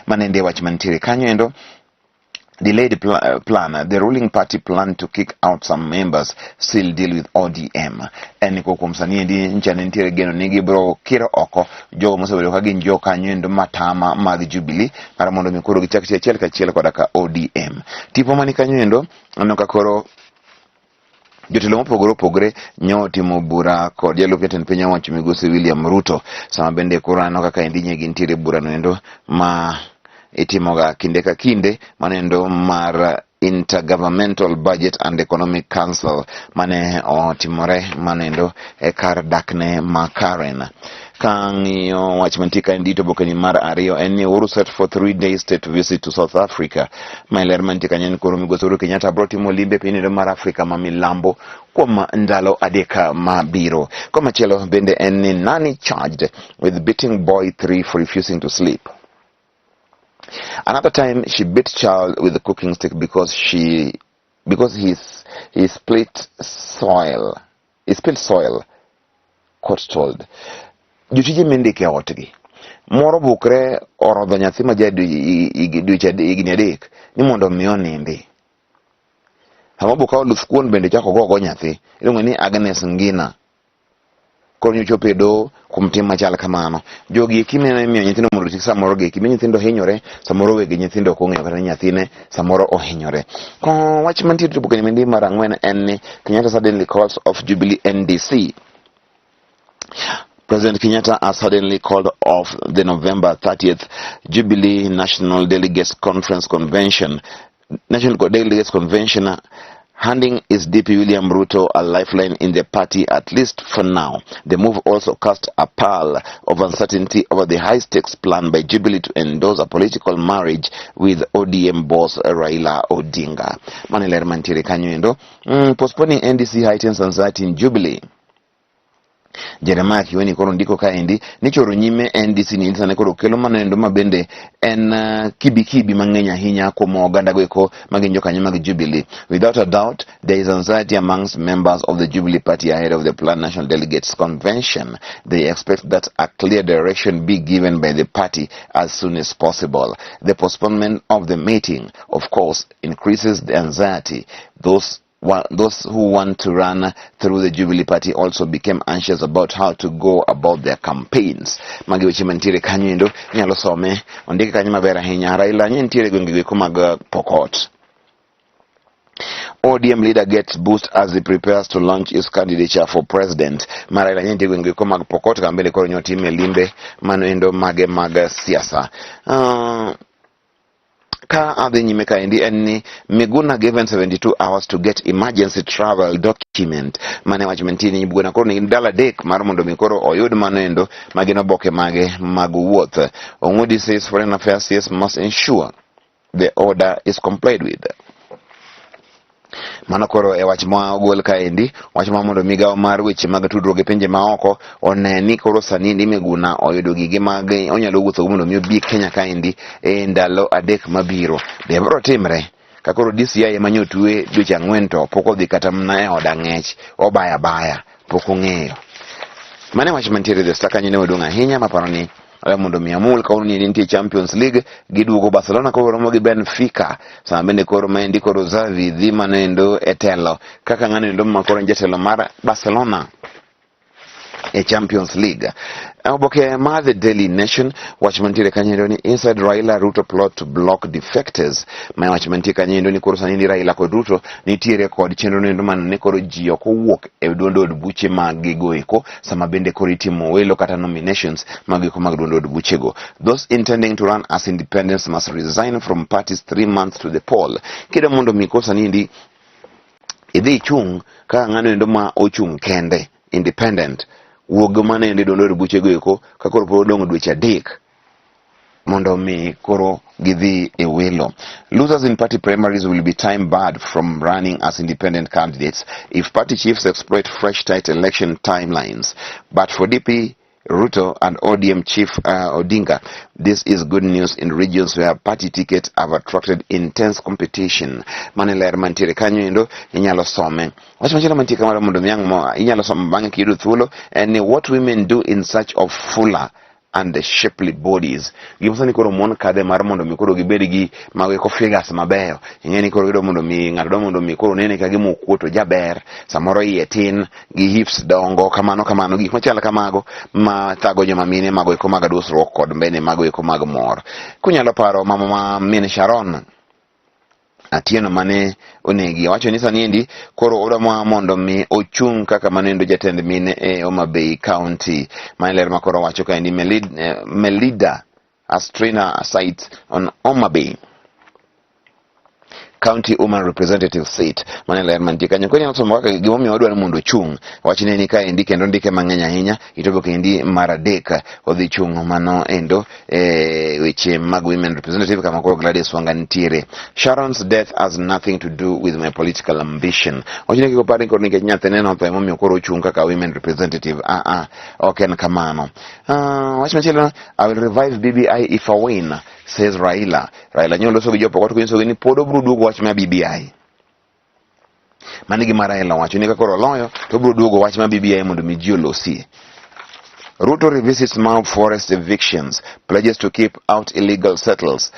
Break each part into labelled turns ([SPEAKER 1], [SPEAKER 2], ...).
[SPEAKER 1] Manende wach mantiere kanyo endo. Delayed plan. The ruling party plan to kick out some members, still deal with ODM. En ko kuom sani endi ncha ne nitiere geno ni gibiro kiro oko jogo mosebedo ka gin jokanyo endo matama mag Jubilee mar mondo mi koro gichak tiyo achiel kachiel koda ka ODM. Tipo mani kanyo endo aneno ka koro jotelo mopogore opogore nyo otimo bura kod jalup jatend piny owacho migosi William Ruto, sama bende koro aneno kaka endi nye gintiere burano endo ma itimoga kinde ka kinde, mano endo mar Intergovernmental Budget and Economic Council mane otimore mano endo e kar dakne ma Karen. Kang'iyo wach mantie ka endi to obokeni mar ariyo en ni Uhuru set for 3-day state visit to South Africa. Ma ler mantie kanyo en koro migosi Uhuru Kenyatta biro timo limbe e piny endo mar Afrika ma milambo kuom ndalo 3 mabiro. Komachielo bende en ni nanny charged with beating boy 3 for refusing to sleep. Another time she beat child with a cooking stick because he split soil. He spilled soil. Court told. Jotije mindike e otgi. Moro bukre orodho nyathi ma ja dweche higni 3 ni mondo mi onindi. Sama obuka oluth kuon bende chako gogo nyathi. Iluongo ni Agnes Ngina. Koro nyochopo e doho kuom tim machal kamano. Jogi eki neno imiyo nyithindo mondo oti samoro gi eki nyithindo hinyore, samoro wegi nyithindo ok ong'eyo kata ni nyathine samoro ohinyore. Ko wach mantie to bukeni mendi mar ang'wen en ni Kenyatta suddenly calls off Jubilee NDC. President Kenyatta has suddenly called off the November 30th Jubilee National Delegates Conference Convention, National Delegates Convention, handing his DP William Ruto a lifeline in the party, at least for now. The move also cast a pall of uncertainty over the high-stakes plan by Jubilee to endorse a political marriage with ODM boss Raila Odinga. Mano ler mantiere kanyo endo. Postponing NDC heightens anxiety in Jubilee. Jeremiah Kiweni koro ndiko kaendi ni choro nyime NDC ni sani koro kelo mano endo ma bende en kibikibi mang'eny ahinya kuom oganda go eko magin jokanyo mag Jubilee. Without a doubt, there is anxiety amongst members of the Jubilee Party ahead of the planned National Delegates Convention. They expect that a clear direction be given by the party as soon as possible. The postponement of the meeting, of course, increases the anxiety. Those who want to run through the Jubilee Party also became anxious about how to go about their campaigns. Magi weche mantiere kanyo endo inyalo some ondike kanyo maber ahinya. Raila nye nitiere e gwenge go eko mag Pokot. ODM leader gets boost as he prepares to launch his candidature for president. Ma Raila nye nitie e gwenge go eko mag Pokot kama bende koro nyotime limbe mano endo mage mag siasa. Ka adhi nyime kaendi en ni Miguna given 72 hours to get emergency travel document. Mane wach mantie ni Miguna koro nigi ndalo 3 mar mondo mi koro oyud mano endo magin oboke mage mag wuoth. Ong'udi says foreign affairs CS must ensure the order is complied with. Mano koro e wach ma ogol kaendi, wach ma mondo migawo mar weche mag tudruok gi pinje maoko one ni koro sani ni Miguna oyudo gige mag onyalo wuotho mondo mi obi Kenya kaendi e ndalo 3 mabiro. Be biro timre? Ka koro DCI ema nyo twe dweche 4 to pok odhi kata mana e od ang'ech, obaya baya, pok ong'eyo. Mano e wach mantiere The Star kanyo ne maduong' ahinya maparo ni mondo mi amul kawuono ni nitie Champions League giduogo Barcelona koro romo gi Benfica, sama bende koro maendi koro Xavi dhi mano endo e telo kaka ng'ano endo ma koro en jatelo mar Barcelona e Champions League. Oboke mar The Daily Nation wach mantiere kanyo endo ni inside Raila Ruto plot to block defectors. Ma wach mantie kanyo endo ni koro sani ni Raila kod Ruto nitiere kod chenro no endo mano ni koro ji ok owuok e duond od buche mag gigo eko sama bende koro itimo welo kata nominations mag eko mag duond od buchego. Those intending to run as independents must resign from parties 3 months to the poll. Kida mondo mi koro sani endi idhi ichung' kaka ng'ano endo ma ochung' kende independent, wuog mana endo e duond od buchego eko ka koro pod odong' dweche 3 mondo mi koro gidhi e welo. Losers in party primaries will be time barred from running as independent candidates if party chiefs exploit fresh tight election timelines. But for DP Ruto and ODM chief Odinga, this is good news in regions where party tickets have attracted intense competition. Mano ler mantiere kanyo endo inyalo some. Wach machielo mantie kamano mondo mi ang' mo inyalo somo bang'e kiyudo thuolo en ni what women do in search of fuller and the shapely bodies. Gima sani koro mon kadhe mar mondo mi koro gibed gi mago eko figures mabeyo. Ing'e ni koro gidwa mondo mi ng'ato dwa mondo mi koro nene ka gima okuot to jaber, samoro iye tin gi hips dongo kamano kamano gik machalo kamago ma thago joma mine mago eko mag dusruok kod mbene mago eko mag mor. Kunyalo paro mama ma min Sharon Atieno mane onegi owacho ni sani endi koro odwa mondo mi ochung' kaka mano endo jatend mine e Homa Bay County. Mano ler ma koro owacho kaendi Melida Astrina sites on Homa Bay County Woman Representative seat. Mano ler mantie kanyo. Koro inyalo somo kaka gimomiyo odwaro mondo ochung'. Wachne ni kaendi kendo ndike mang'eny ahinya. Itobo kendi mar adek odhi chung' mano endo e weche mag women representative kama koro Gladys Wanga nitiere. Sharon's death has nothing to do with my political ambition. Wachne kik opar ni koro nikech nyathine notho emomiyo koro ochung' kaka women representative. Ah ah, ok en kamano. Wach machielo, I will revive BBI if I win, says Raila. Raila nyoloso gi jopokot konyisogi ni pod obiro duogo wach mar BBI. Mano e gima Raila owacho ni ka koro oloyo to obiro duogo wach mar BBI mondo mi ji olosie. Ruto revisits Mau forest evictions, pledges to keep out illegal settlers.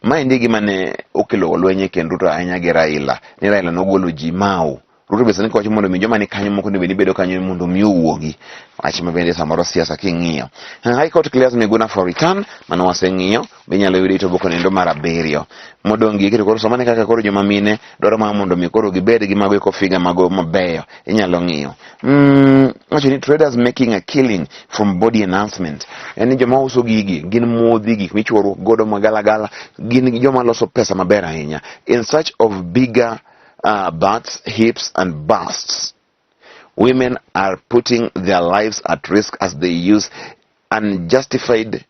[SPEAKER 1] Maendi gima ne okelo lweny e kind Ruto ahinya gi Raila, ni Raila nogolo ji Mau. Ruto be sani kowacho mondo mi joma ni kanyo moko onego bed ni bedo kanyo mondo mi owuogi. Wach ma bende samoro siasa king'iyo. High Court clears Miguna for return, mano waseng'iyo. Be inyalo yude ito boko nendo mar abiriyo. Modong' gi to koro somane kaka koro joma mine dwaro mana mondo mi koro gibed gi mago eko figa mago mabeyo. Inyalo ng'iyo. Wacho ni traders making a killing from body enhancement. En ni joma uso gigi gin modhi gik michuoruok godo magalagala gin joma loso pesa maber ahinya. In search of bigger butts, hips and busts. Women are putting their lives at risk as they use unjustified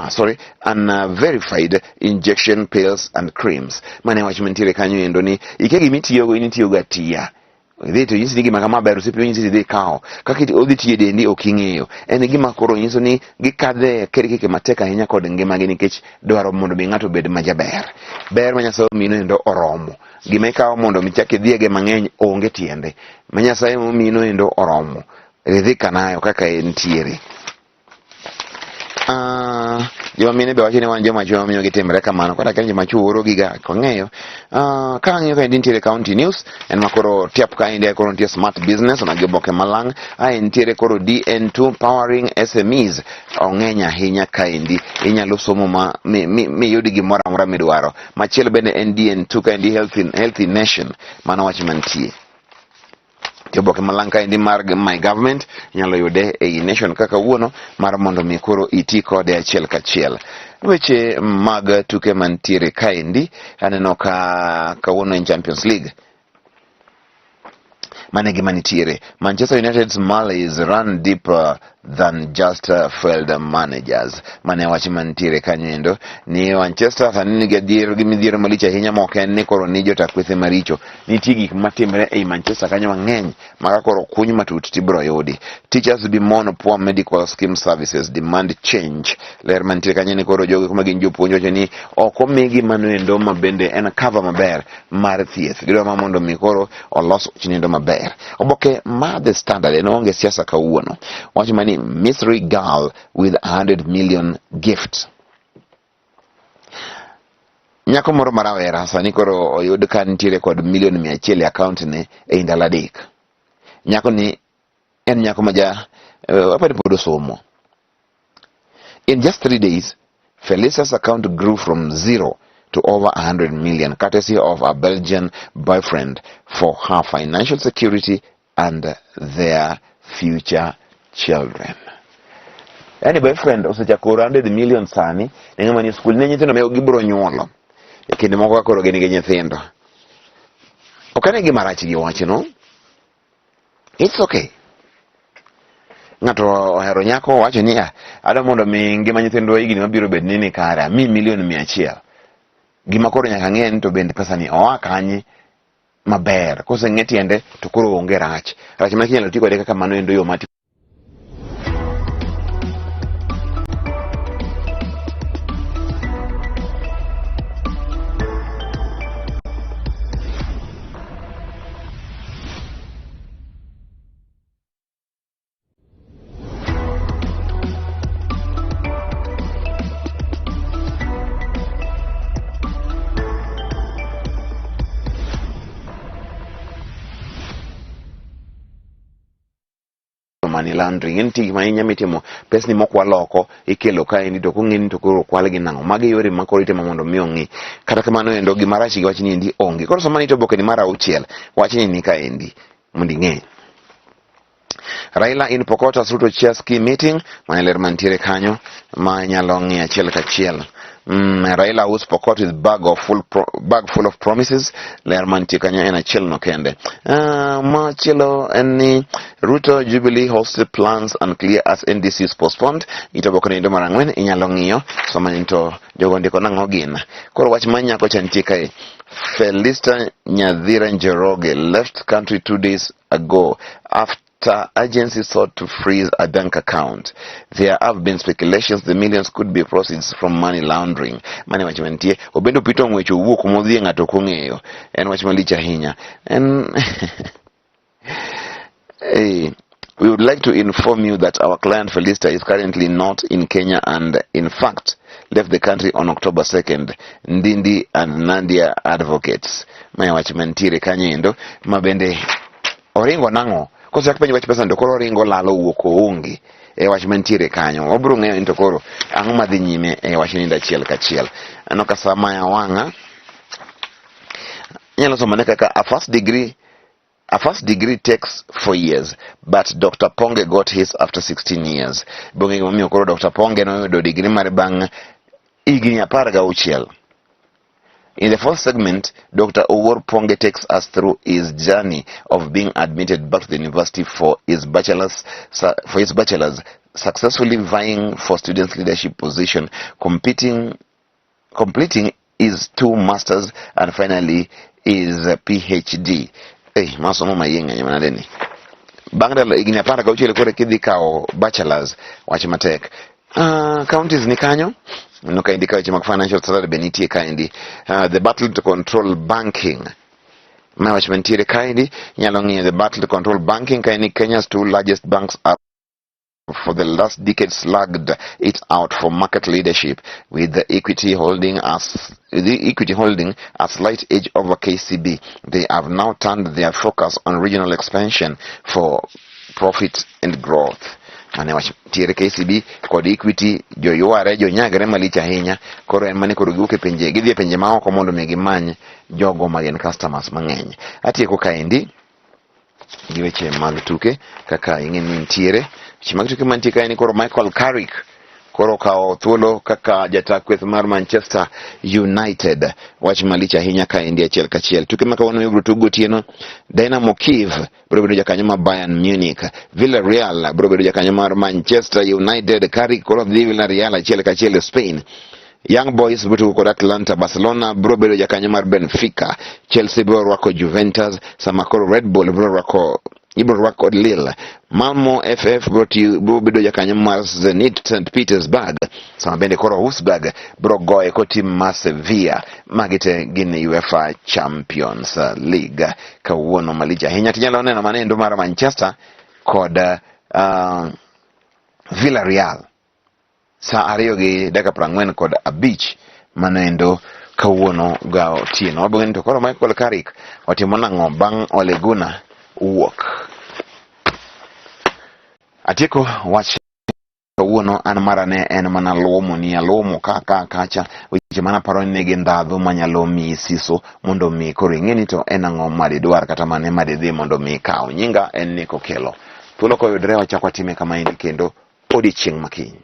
[SPEAKER 1] sorry, unverified injection pills and creams. Mane wach mantiere kanyo endo ni ike gima itiyogo in itiyogo atiya. Idhi to nyisi ni gima kama ber osiepni onyisi ni idhi ikawo. Kaka odhi tiyo e dendi ok ing'eyo. En gima koro nyiso ni gikadhe kirikiki matek ahinya kod ngimagi nikech dwaro mondo mi ng'ato obed majaber. Ber ma Nyasaye omiyino endo oromo. Gima ikawo mondo mi chak idhiege mang'eny onge tiende. Ma Nyasaye omiyino endo oromo. Ridhika nayo kaka entiere. Joma mine be wacho ni wan joma chuo miyo gitimre kamano kata ka joma chuo oro giga ok wang'eyo. Ka ang'iyo kaendi nitiere County News en ma koro tiap kaendi koro nitie Smart Business magi oboke malang' ae nitiere koro DN2 Powering SMEs ong'eny ahinya kaendi inyalo somo ma miyud gimoro amora midwaro. Machielo bende en DN2 kaendi Healthy Nation mano wach mantie. Oboke malang' kaendi mar My Government inyalo yude ei Nation kaka kawuono mar mondo mi koro iti kode achiel kachiel. Weche mag tuke mantiere kaendi aneno ka kawuono en Champions League. Mane gima nitiere. Manchester United's malaise run deeper than just failed managers. Mane wach mantiere kanyo endo ni Manchester sani nigi adier gi midhiero malich ahinya ma ok en ni koro ni jota kwethe maricho. Nitie gik matimre ei Manchester kanyo mang'eny ma ka koro kuny matut tibiro yudi. Teachers bemoan poor medical scheme services demand change. Ler mantiere kanyo ni koro jogo kuma gin jopuonj wacho ni ok omigi mano endo ma bende en cover maber mar thieth. Gidwa ma mondo mi koro olos wach maber. Oboke ma The Standard en onge siasa kawuono. Wacho mani mystery girl with 100 million gift. Nyako moro ma rawera sani koro oyud ka nitiere kod milion 100 e account ne e ndalo adek. Nyako ni en nyako ma ja apani pod osomo. In just 3 days, Felicia's account grew from 0 to over 100 million, courtesy of a Belgian boyfriend for her financial security and their future children. Yani boyfriend osechako oro 100 million sani ne ng'ama nie skul ne nyithindo ma gibiro nyuolo e kinde moko ka koro gin gi nyithindo. Ok ane gima rach gi wachno. It's okay. Ng'ato ohero nyako owacho ni ah, adwa mondo mi ngima nyithindwa higni mabiro bed ni ni kare, ami milion 100. Gima koro nyaka ng'e ni to bende pesa ni oa kanye maber. Koseng'e tiende to koro onge rach. Rach ma inyalo ti kode kaka mano endo yo ma money laundering. En tich ma mitimo pesni mokwal oko ikelo kaendi to kong'e ni to koro okwalgi nang'o. Magi yore ma koro itimo mondo mi ong'i. Kata kamano endo gima rach gi wachni endi onge. Koro sama nito oboke ni mar auchiel, wachni ni kaendi mondo ing'e. Raila in Pokot as Ruto chairs key meeting, mane ler mantiere kanyo ma inyalo ng'iyo achiel kachiel. Raila woos Pokot with bag full of promises, ler mantie kanyo en achiel no kende. Machielo en ni Ruto Jubilee hosted plans unclear as NDC is postponed. Ito oboke ni mar ang'wen inyalo ng'iyo soma ni to jogo ndiko nang'o gin. Koro wach ma nyako cha nitie kae. Felista Nyathira Njoroge left country 2 days ago after agency sought to freeze a bank account. There have been speculations the millions could be proceeds from money laundering. Mane wach mantie, obendo pito ng'wech owuok modhi e ng'ato ok ong'eyo. En wach malich ahinya. En Hey, we would like to inform you that our client Felista is currently not in Kenya and, in fact, left the country on October 2nd. Ndindi and Nandia Advocates. Mae wach mantiere kanyo endo ma bende oringo nang'o? Kosechak penjo wach pesa to koro oringo lalo wuok oonge e wach mantiere kanyo. Wabiro ng'eyo ni to koro ang'o madhi nyime e wach nindo achiel kachiel. Aneno ka sa maya wang'a. Inyalo somone kaka a first degree takes 4 years, but Dr. Ponge got his after 16 years. Bonge gimomiyo koro Dr. Ponge noyudo degree mare bang' higni 16. In the fourth segment, Dr. Owuor Ponge takes us through his journey of being admitted back to the university for his bachelor's, successfully vying for student leadership position, competing completing his two masters and finally his PhD. Eh, masomo mayieng' manade ni. Bang' ndalo higni 16 koro kidhi kawo bachelors, wach matek. Counties ni kanyo no kaendi ka weche mag financial standard be nitie kaendi. The battle to control banking ma wach mantiere kaendi inyalo ng'iyo the battle to control banking kaendi. Kenya's two largest banks are for the last decade slugged it out for market leadership, with the Equity holding a slight edge over KCB. They have now turned their focus on regional expansion for profit and growth. Mane wach tiere KCB kod Equity joyware jonyagre malich ahinya. Koro en mane koro giwuok e pinje gidhi e pinje maoko mondo mi gimany jogo ma gin customers mang'eny. Atieko kaendi gi weche mag tuke kaka ing'e ni nitiere weche mag tuke mantie kae ni koro Michael Carrick koro okawo thuolo kaka jata kweth mar Manchester United. Wach malich ahinya kaendi achiel kachiel. Tuke ma kawuono ibiro tug gotieno: Dynamo Kiev biro bedo jakanyo mar Bayern Munich, Villarreal biro bedo jakanyo mar Manchester United. Carrick koro dhi Villarreal achiel kachiel e Spain. Young Boys biro tugo kod Atlanta, Barcelona biro bedo jakanyo mar Benfica, Chelsea biro rwako Juventus, sama koro Red Bull biro rwako ibiro rwak kod Lille. Malmo FF biro bedo jakanyo mar Zenit St Petersburg, sama bende koro Wolfsburg biro goye kod tim mar Sevilla. Magi te gin UEFA Champions League kawuono malich ahinya. Tinyalo neno manendo mar Manchester kod Villarreal saa 2:45 manoendo kawuono ga otieno. Wabiro ni to koro Michael Carrick otimo nang'o bang' Ole Gunnar wuok. Atieko wach kawuono an mara ne en mana luomo ni aluomo ka ka kacha weche mana paro ni nigi ndhadhu manyalo miyi siso mondo mi koro ing'e ni to en ang'o madidwar kata mane madidhi mondo mi ikaw. Nyinga en Nick Okello. Thuolo koyudre wachak watime kamaendi kendo odiochieng' makiny.